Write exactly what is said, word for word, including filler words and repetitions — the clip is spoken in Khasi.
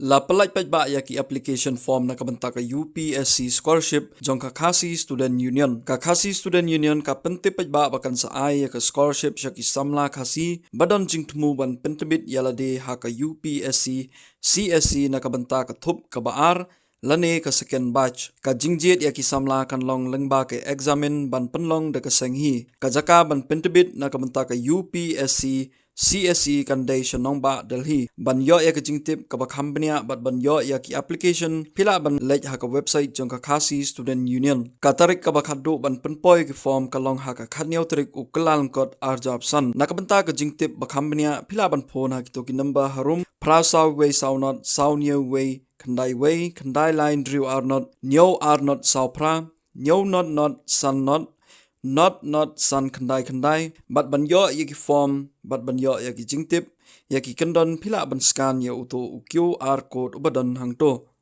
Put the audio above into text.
La pyllait paidbah ïa ki application form na ka bynta ka U P S C scholarship jong ka Khasi Student Union. Ka Khasi Student Union ka pyntip paidbah ba kan sa ai ïa ka scholarship sha ki samla Khasi ba don jingthmu ban pyntbit ïa lade ha ka U P S C C S C na ka bynta ka thup kaba ar lane ka second batch. Ka jingjied ïa ki samla kan long lyngba ka eksamin ban pynlong da ka seng hi. Ka jaka ban pyntbit na ka bynta ka U P S C C S C kan dei sha nongbah Delhi. Ban ïoh ïa ka jingtip kaba kham bniah bad ban ïoh ïa ki application, phi lah ban leit ha ka website jong ka Khasi Student Union. Ka tarik kaba khatduh ban pynpoi ki form ka long ha ka khatñiew tarik u Kyllalyngkot arhajar arphew san. Na ka bynta ka jingtip ba kham bniah, phi lah ban phone ha kito ki number harum: phra saw wei saw not saw hynñiew wei khyndai wei, khyndai lai hynriew ar not, hynñiew ar not saw phra, hynñiew not not san not, not not san khyndai khyndai. Bad ban ïoh ïa ki form bad ban ïoh ïa ki jingtip, ïa ki kyndon, phi lah ban scan ïa uto u Q R code uba don hangto.